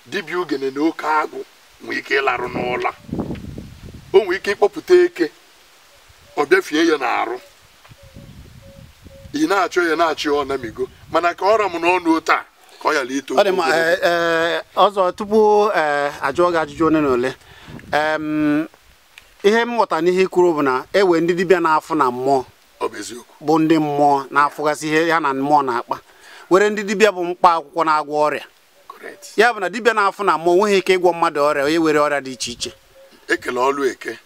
Dibịa ugene na oke agwụ nwee ike ịlarụ n'ụla. O nwee ike ịkpọpụta eke, ọ bịafie ya n'arụ. Ị na-achọ ya na-achọ ọ namigo, mana ka ọra m n'ọnụ taa ka ọ yala ito. Ọ dị mma. Ọzọ, tupu ajụọ gị ajụjụ ole na ole, ihe m ghọtara n'ihe i kwuru bụ na e nwee ndị dibịa na-afụ na mmụọ, Ọ bụ eziokwu. bụ ndị mmụọ na-afụgasị ihe ya na mmụọ na-akpa, were ndị dibịa bụ mkpa akwụkwọ na-agwọ ọrịa. Correct. Ya bụ na dibịa na-afụ na mmụọ nweghị ike ịgwọ mmadụ ọrịa, onye were ọrịa dị iche iche. Ekele ọlụ eke.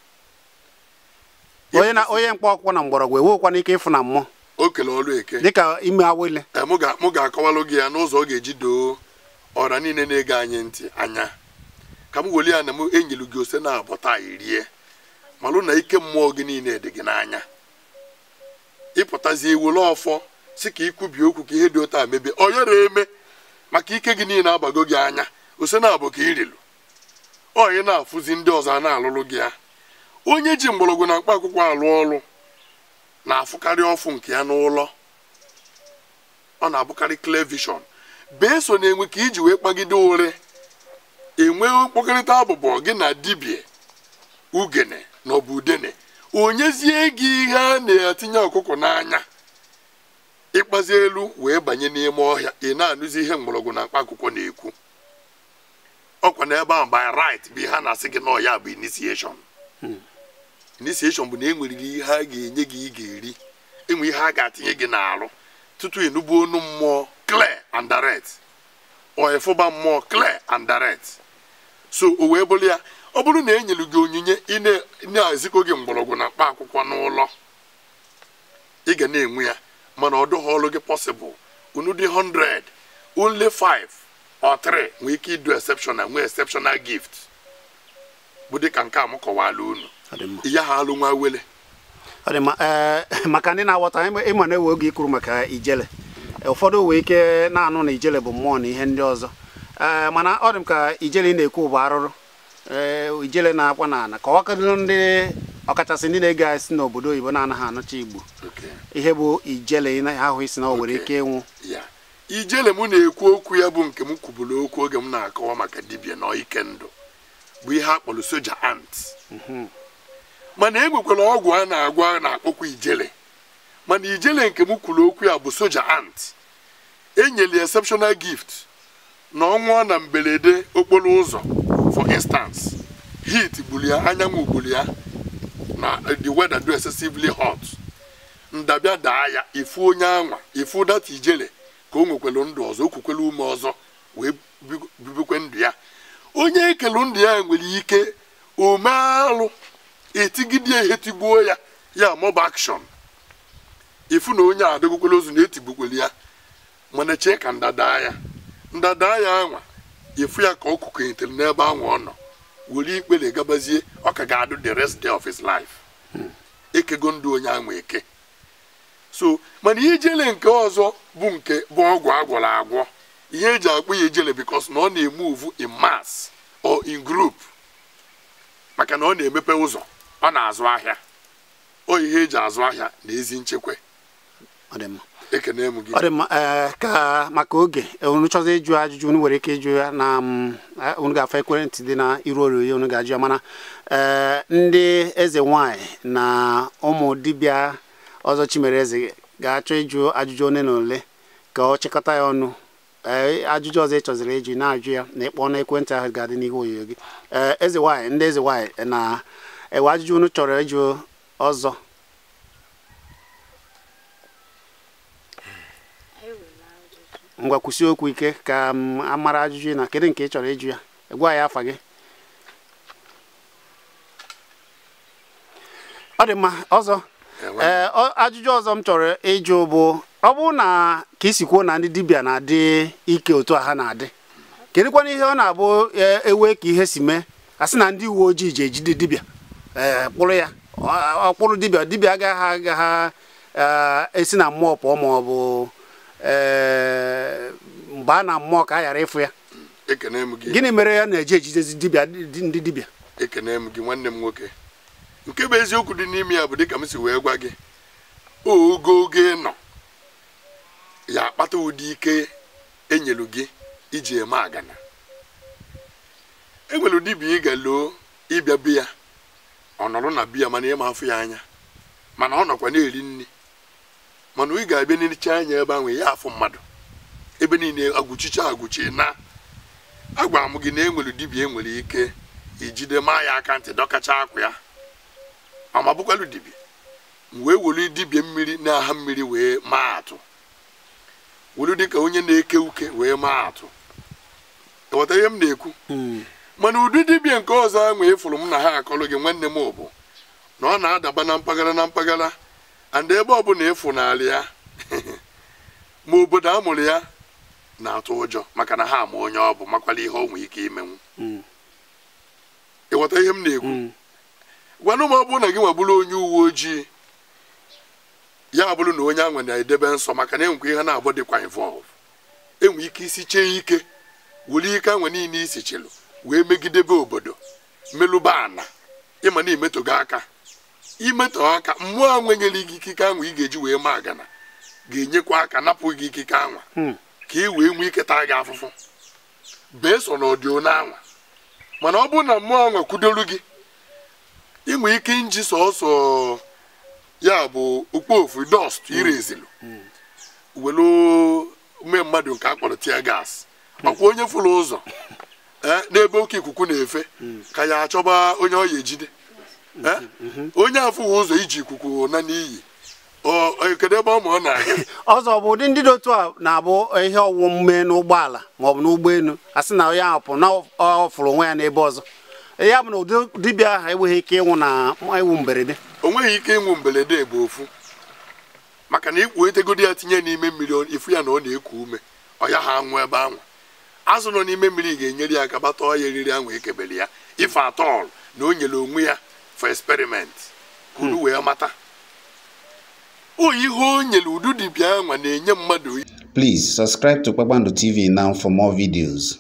Onye na onye mkpa akwụkwọ na mgbọrọgwụ enwekwana ike ịfụ na mmụọ. O kele ọlụ eke. Dịka ime awele. Mụ ga-akọwalụ gị ya n'ụzọ ọ ga-eji doo ọra niile na-ege anyị ntị anya. Ka m weli ya na m enyelu gị ose na abọ taa irie, malụ na ike mmụọ gị niile dị gị n'anya. Ịpụtazie ewele ọfọ si ka ikwubi okwu ka ihe dị otu a mebie, ọ yara eme maka ike gị niile abago gị anya. Ose na abọ ka irilu, ọ ị na-afụzi ndị ọzọ a na-alụlụ gị ya. Onye ji mgbọrọgwụ na mkpa akwụkwọ alụ ọrụ na-afụkarị ọfụ nke ya n'ụlọ, ọ na-abụkarị clear vision. Bee so na-enwe ka iji wee kpagide ụrị enwe mkpọkọrịta abụbọ gị na dibịa ugene na ọbụ udene, onyezie gị ihe a na-etinye ọkụkọ n'anya, ịkpazi elu wee banye n'ime ọhịa, ị na-anụzi ihe mgbọrọgwụ na mkpa akwụkwọ na-ekwu. Ọkwa n'ebe ahụ by right bụ ihe a na-asị gị na ya bụ initiation. Initiation bụ na e nweriri ihe a ga-enye gị, ị ga-eri, enwe ihe a ga-atinye gị n'alụ tutu ịnụbu onu mmụọ clear and direct, ọ ịfụba mmụọ clear and direct. So o wee bụrụ ya, ọ bụrụ na e nyere gị onyinye, ị na-ezikọ gị mgbọrọgwụ na mkpa akwụkwọ n'ụlọ, ị ga na-enwe ya, mana ọ dụghị ọlụ gị possible. Unu dị 100, only 5 or 3 nwee ike idu exceptional, nwee exceptional gift bụ dịka nke a m kọwara unu. Ọ dị mma. Ya ha alụ nwa wele. Ọ dị mma. Maka ndị na-aghọta, ịma na-ewe oge ikwuru maka ijele, ụfọdụ nwee ike na-anụ na ijele bụ mmụọ na ihe ndị ọzọ, mana ọ dị m ka ijele ị na-ekwu bụ arụrụ. Ijele na-akwa n'ala, ka ọkadụ ndị ọkachasị ndị na-ege anyị si n'obodo oyibo na-anaghị anụcha Igbo. Ihe bụ ijele ị ahụ isi na ọ nwere ike ịnwụ. Ya ijele m na-ekwu okwu ya bụ nke m kwuburu okwu oge m na-akọwa maka dibịa na ike ndụ, bụ ihe a kpọrọ soja ant. Mana e nwekwara ọgwụ a na-agwa na-akpọkwa ijele, mana ijele nke m kwuru okwu ya bụ soja ant. Enyere exceptional gift na ọnwụọ na mberede okporo ụzọ, for instance heat gburu ya, anyanwụ gburu ya, na the weather do excessively hot, ndabịa daa ya, ifu onye anwa ifu data ijele ka o nwekwelu ndụ ọzọ, o kwukwelu ume ọzọ wee bibikwe ndụ ya. Onye ekelu ndụ ya nwere ike ome alụ etigide ihe tigbuo ya, ya mob action, ifu na onye adịgokwele ozu na etigbukwele ya, mana chee ka ndada ya, ndada ya anwa ifu ya ka ọ kụkọnyetere n'ebe anwa ọ nọ, were ikpere gabazie, ọ ka ga-adụ the rest day of his life. Ekego ndụ onye anwa eke. So mana ijele nke ọzọ bụ nke bụ ọgwụ agwọrọ agwọ, ihe eji akpụ ya ijele because na ọ na-emove in mass or in group, maka na ọ na-emepe ụzọ, ọ na-azụ ahịa, ọ ihe eji azụ ahịa na ezi nchekwa. Ọ dị mma. Ekene m gị. Ọ dị mma. Ka maka oge unu chọzọ ịjụ ajụjụ, unu nwere ike ịjụ ya na unu ga-afọ ekwentị dị na iru onyonyo, unu ga-ajụ ya, mana ndị eze nwanyị na ụmụ dibịa ọzọ Chimereze ga-achọ ịjụ ajụjụ ole na ole ka ọ chịkọta ya ọnụ. Ajụjụ ọzọ ị chọziri ịjụ na-ajụ ya na ịkpọ n'ekwentị ahụ ga-adị n'ihu onyonyo gị. Eze nwanyị, ndị eze nwanyị na ewe ajụjụ unu chọrọ ịjụ ọzọ. Ngwa kwụsị okwu ike ka m amara ajụjụ na kedu nke ị chọrọ ịjụ ya, gwa ya afa gị. Ọ dị mma. Ọzọ, ajụjụ ọzọ m chọrọ ịjụ bụ, ọ bụrụ na ka isi kwuo na ndị dibịa na-adị ike otu a ha na-adị, kedụkwana ihe ọ na-abụ ewe ka ihe si mee a sị na ndị uwe ojii ji ejide dibịa, kpụrụ ya, ọ kpụrụ dibịa, dibịa agaghị agaghị esi na mmụọ pụọ ma ọ bụ mgbe a na mmụọ ka a ghara ịfụ ya. Ekene m gị. Gịnị mere ya na-eji ejidezi dibịa, ndị dibịa? Ekene m gị nwanne m nwoke. Nke bụ eziokwu dị n'ime ya bụ dịka m si wee gwa gị, ogo oge nọ ya akpata ụdị ike enyelu gị iji eme agana. Enwere dibịa ị ga-loo ịbịa biya, ọ nọrọ na biya mana ịma afụ ya anya, mana ọ nọkwa na-eri nri, mana ị ga-abịa n'iricha anya ebe ahụ ya afụ mmadụ ebe niile agwụchicha agwụchi. Na agwara m gị na enwere dibịa enwere ike ijide maa ya aka ntị dọkacha akwa ya, ama bụkwalụ dibịa. M wee welu dibịa mmiri na-aha mmiri wee maa atụ, welu dịka onye na-eke uke wee maa atụ. Ịghọta ihe m na-ekwu? Mana ụdị dibịa nke ọzọ ahụ ịfụrụ m na ha akọrọ gị, nwanne m, bụ na ọ na-adaba na mpaghara na mpaghara, and ebe ọbụla ịfụnala ya ma obodo a mụrụ ya na-atụ ụjọ, maka na ha ama onye ọ bụ, makwala ihe ọ nwee ike imenwu. Ịghọta ihe m na-ekwu? Gwanụ m, ọ bụrụ na gị nwa bụrụ onye uwe ojii, ya bụrụ na onye ahụ na-edebe nsọ, maka na enwekwa ihe na-abụ dịkwa involve, enwe ike isi chee ike were ike anwe niile isi chelu wee megidebe obodo, melụba ana, ịma na imetogo aka, imetọ aka mmụọ anwe nyere gị ikike anwa ị ga-eji wee maa agana ga-enyekwa aka napụ gị ikike anwa ka ị wee nwee ike taa gị afụfụ bee so na ọdị one anwa. Mana ọ bụrụ na mmụọ anwa kwudolu gị, inwe ike nji sọsọ ya bụ ukpofu dust irezilu welu mee mmadụ nke a kpọrọ tear gas, ọkwa onye fụrụ ụzọ n'ebe oke ikuku na-efe ka ya achọba onye ọ ya ejide. Onye afụghị ụzọ iji ikuku na n'iyi, kedu ebe ọ ma ọ na-aga? Ọzọ bụ ụdị ndị dị otu a na-abụ ihe ọwụwụ mme n'ụgbọala maọbụ n'ụgbọelu, a sị na onye ahụ pụ na ọ fụrụ onwe ya n'ebe ọzọ. Ya bụ na ụdị dibịa ahụ enweghị ike ịnwụ na ịnwụ mberede. O nweghị ike ịnwụ mberede bụ ofu, maka na ikwu etegodi ya tinye n'ime mmiri, ifu ya na ọ na-eku ume, ọ ya ha anwụ ebe ahụ. Azụ nọ n'ime mmiri ga-enyere ya aka gbata ya eriri ahụ ekebere ya, ife atọl na o nyere onwe ya for experiment ka unu wee mata o ihe o nyere ụdị dibịa anwa na-enye mmadụ. Please subscribe to Kpakpando TV now for more videos.